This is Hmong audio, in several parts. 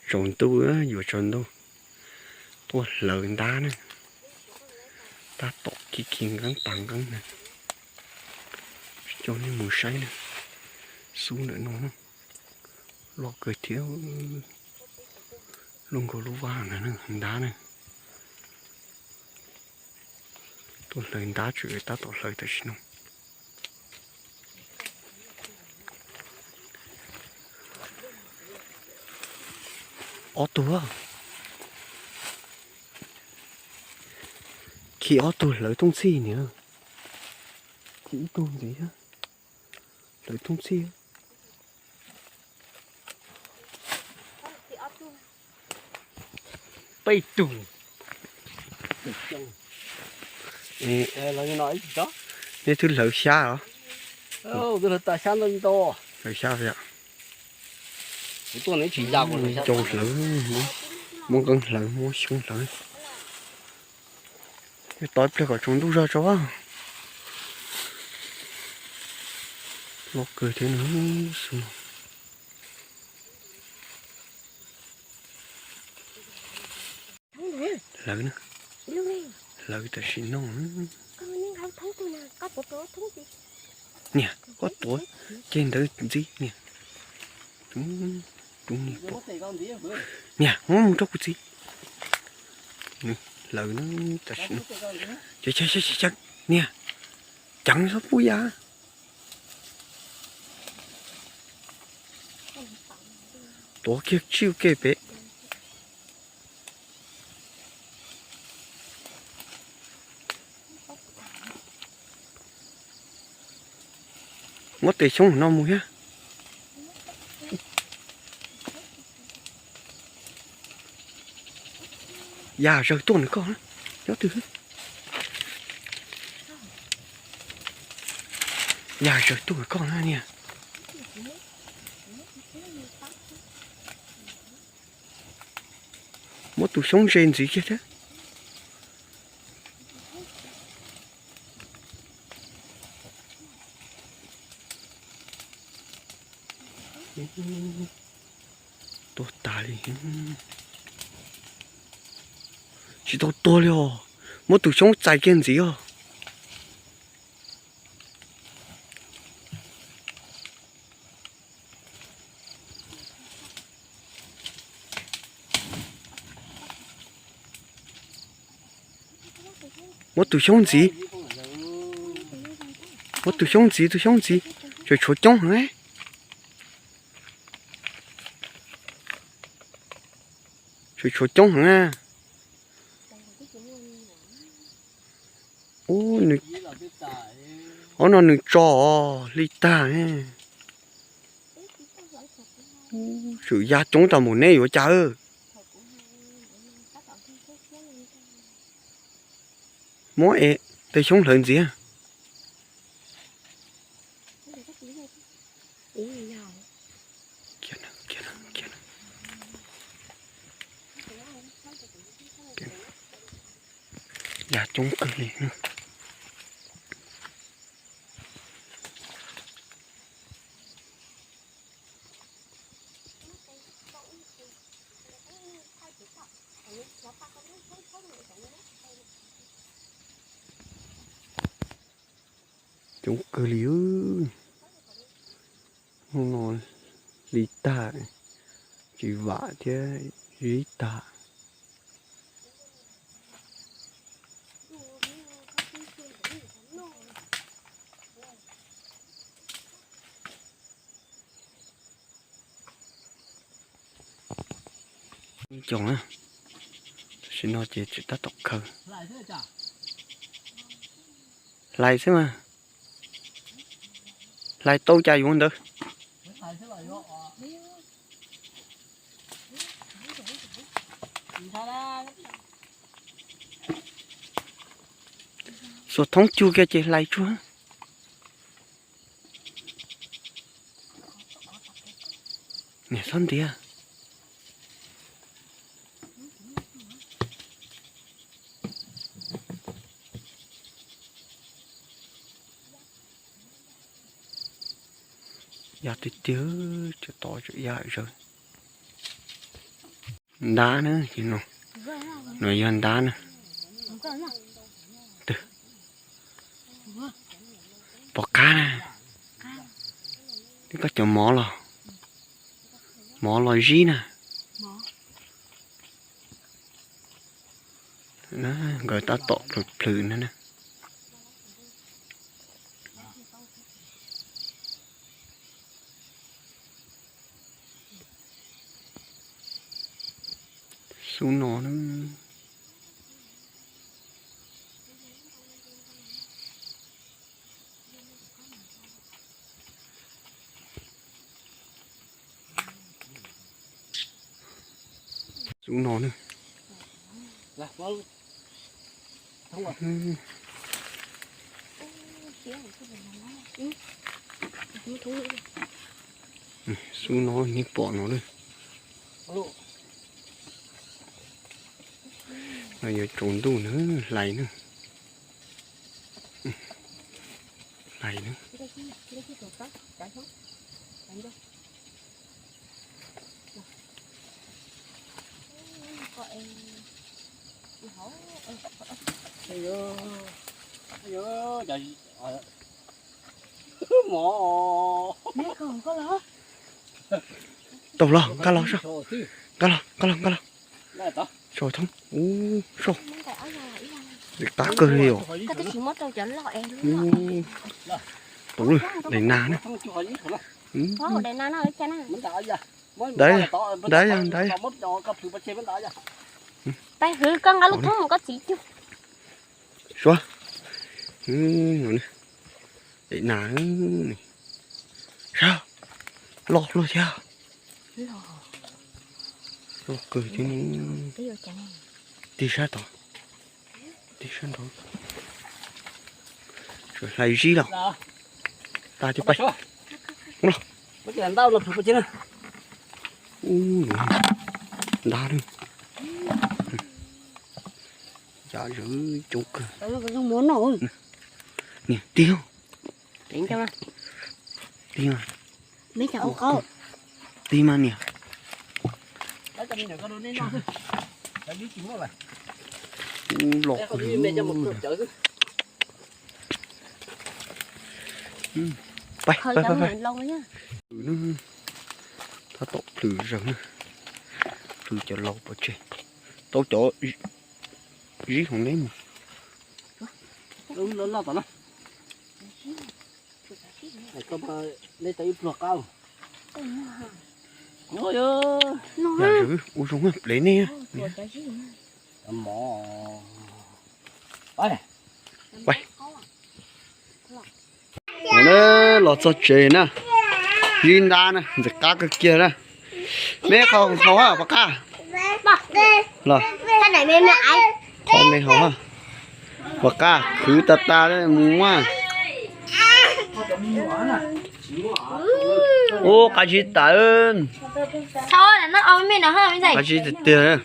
Tsaus ntuj, yuav tsaus ntuj, tuaj hlawv ntab na. Tab tom khi khi nqeeb tas nqeeb na. Coj nej mus saib na, xub ntawm no loj kawg thiab, luaj nkaus lub vaj na, ntab na. Tuaj hlawv ntab, tseem tab tom hlawv tam sim no. Ob tug, khi ob tug hlawv tooj txhij niam, khi ib tug ntxiv, hlawv tooj txhij. Peb tug. Nej twb hlawv xyab os? Hlawv xyab, ncau hlawv, muab nqeeb hlawv, muab xyoob hlawv. Tos ib pliag kom tsaus ntuj zog tso. Loj kawg thiab no. Hlawv, hlawv tam sim no. Niam, koj tuav ceg ntawd ntxiv niam. Tub niag pom. Niam, muab mus rau kuv txiv. Hlawv tam sim no. Niam, ceev txhob pub ya. Tuav kiag tsij ke pem. Muab tes xyoob no mus thiab. Ya zawg tuaj nws koj, nyob twg? Ya zawg tuaj nws koj na niag. Muab tus xyoob ze ntxiv kiag thiab. Tuag tas li. Tsis tau tuag li os. Muab tus xyoob txais kiag ntxiv os. Muab tus xyoob ntxiv. Muab tus xyoob ntxiv, tus xyoob ntxiv. Tseem tshuav coob heev. Tseem tshuav coob heev na. Ub, ob no nws tso hli tag. Tsum ya coob tas mus neb yuav cas. Muab es tej xyoob hlawv ntxiv. Ya coob kawg li. Coob kawg li. Hnub no hli tag, tsis vam thiab, zib tag. Coob na, tam sim no ces tseem tab tom khaws. Hlais xwb mas, hlais tau cas yuav ntawd. Xuas thoob cug kiag ces hlais tsuag. Niam txhob ntiav. Ya tiag tiag, cov tod tseem ya zawg. Ntab na, no, no yog ntab na. Twg? Pom qab na. Twb koj cov mov los, mov los zib na. Nkawd tab tom plhws plhws na. Xub no na. Xub no na. Xub no nej pom no na. No yuav tsaus ntuj na, hlais na. Hlais na. Tau los, nqa los soj. Nqa los, nqa los, nqa los. Soj thoob, ub, soj. Qab kawg li os. Tus daim nas na. Daim, daim, daim. Pais hwv koj nqa lub thoob mus koj txiv cug. Suav. Daim nas. Sab, loj luaj thiab. Loj kawg thiab. Tig sab tod, tig sab nraud. Hlais zib los. Tas tis pais. Ub, ntab na. Yam zawv coob kawg. Niam tig, tig, tig mas niam. Ub, loj kawg. Pais, pais, pais, pais. Tab tom plhws zaws na. Plhws cov laus pov tseg. Tau cov zib hauv neb mus. Yam zawv ua zoo plev nej. Los txog tsev na, zib ntab na, ntxim qab kawg kiag na. Meb qhov haus ha, pov qab. Los, qhov me haus ha. Pov qab, khwv tas tas mus muab. Ub, qab zib tas. Qab zib tiag tiag.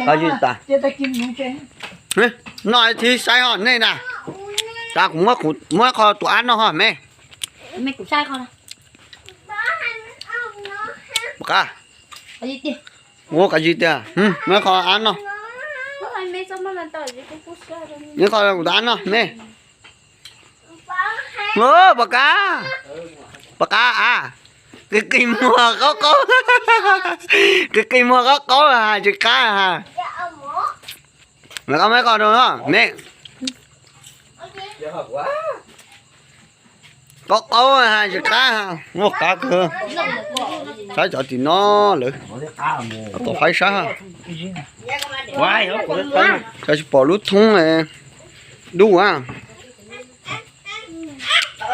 Qab zib tas. Noj thiab saib ho nej na. Tas kuv muab, muab qho tus ab noj ho me. Pov qab. Ua qab zib tiag, muab qho ab noj. Muab qho tus ab noj me. Pov qab, pov qab a. Qis qis muag qaub qaub, qis qis muag qaub qaub hais tsis qab ha. Mas koj muab qho rau no me. Qaub qaub hais tsis qab ha. Muaj qab kawg. Saib cov tim no lawm. Tom faib sab ha. Xyov tsis pom lub thoob dub a.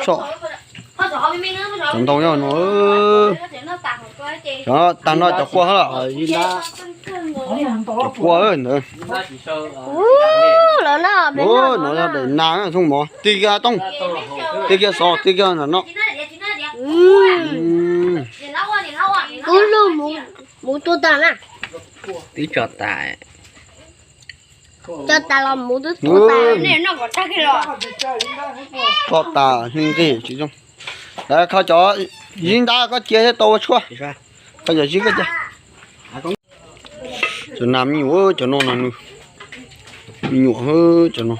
Cov ntoo nyob no. Tag no cov kua, cov kua ntawd. No yog daim nas thooj mov, tig kiag tooj, tig kiag xov, tig kiag no. Ub, lub mus tua tas na. Twb tso tas. Tso tas los mus twb tua tas. Tso tas hnub nqig tsis zoo. Lawv kho cov Zib ntab koj cia thiab tau ua tshuaj. Koj yog zib koj cia. Cov nas me nyuam cov no no nws, me nyuam cov no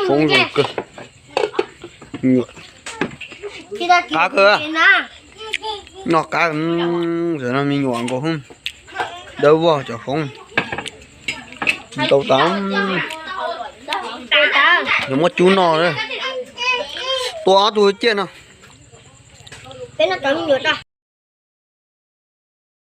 foob zoo kawg. Me nyuam qab kawg. Noj qab, cov no me nyuam nkaus, dawb vog cov foob. Ntau tas, yuav muab cub noj. Tua ob tug ciaj no. Peb noj cov me nyuam.